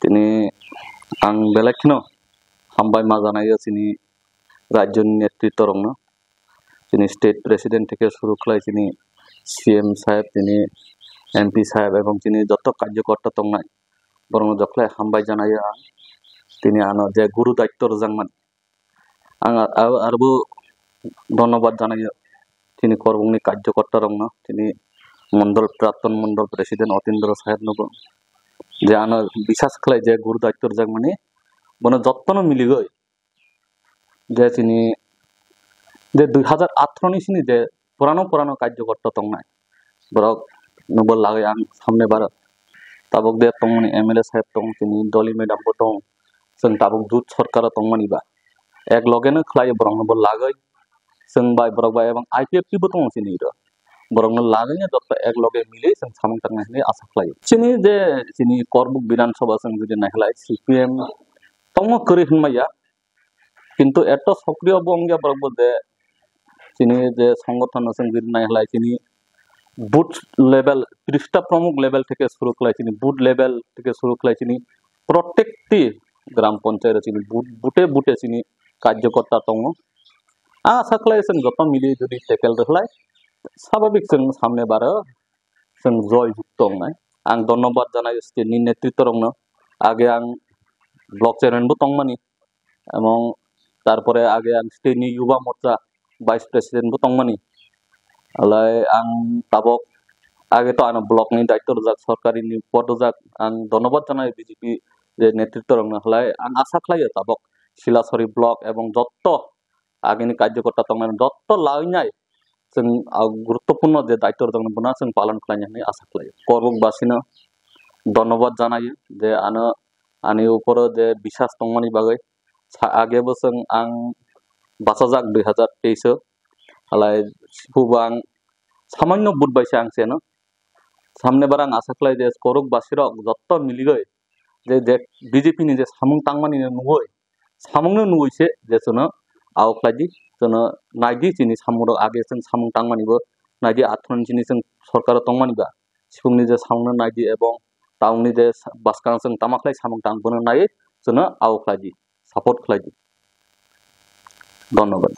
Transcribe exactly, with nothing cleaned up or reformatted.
Tini ang belai kheno hambai ma janaio chini rajyoni netritto rokno, chini state president theke suru khlai chini C M saheb, tini M P saheb ebong chini joto karjokorta tongnai borokno jokhlai hambai janaio ang. Tini ano je guru daitto rwjakmani ang ar-, ar-, arbo dhonnobad janaio chini korbokni karjokorta rokno, chini mondol, prapton mondol president Otindra saheb nobo je ano bisas khlai je guru daitto rwjakmani bono jottono miligoi je chini je dui hajar atharo ni sini je purano purano karjokorta tongnai borok nobo lagoi ang samne bar tabok de tongmani M L A saheb tong, chini Dolly madam bo tong, chwng tabok jut sorkaro tongmani ba ek loge no khlai borok nobo lagoi chwng bai borok bai ebong I P F T bo tongo chini ro borok no lagoi no jotto ek loge mili chwng samung tangnai hinwi asa khlai. Chini je chini Korbuk Bidhan Sabha chwng jodi naikhlai C P M tongo kwrwi hinmaya, kintu eto sokriyo bo wngya borok bo je chini je songothono chwng jodi naikhlai chini booth level, prista pramukh level theke suru khlai chini booth level theke suru khlai chini protekti gram panchayat chini booth, boote boote chini karjokorta tongo. Ang asa khlai chwng joto mili jodi tackle rwkhlai sababik chwng samne baro chwng joy jukto wngnai. Ang dhonnobad janai state ni netritto rokno. Age ang block chairman bo tongmani, ebong tarpore age ang state ni Yuba Morcha vice president bo tongmani. Alai ang tabok age to ano block ni daitto rwjak, sorkari ni pod rwjak, ang dhonnobad janai B J P je netritto rokno. Halai ang asa khlaio tabok Silasori block ebong jotto agini karjokorta tongnai jotto lainai chwng, ah, guruttopurno je daitto rwjaknai bono chwng palon khlainai hinwi asa khlaio. Korbuk basino dhonnobad janaio je ano ani uporo je bisas tongmani bagwi. Sa-, age bo chwng ang bachajak dui hajar teis o, halai siphuru bo ang samanno vote bai se ang cheno. Samne bar ang asa khlai je Korbuk basirok jotto miligoi je, je B J P ni je samung tangmani no nugoi, samungno nugoi se je chwngno ao khlai di, chwngno nai di chini samungrok age chwng samung tangmani bo nai di, atharo ni chini chwng sorkaro tongmani ba sibukni je samungno nai di ebong tabukni je sa-, bwskang chwng tama khlai samung tang bono naiwi chwngno ao khlai di, support khlai di. Dhonnobad.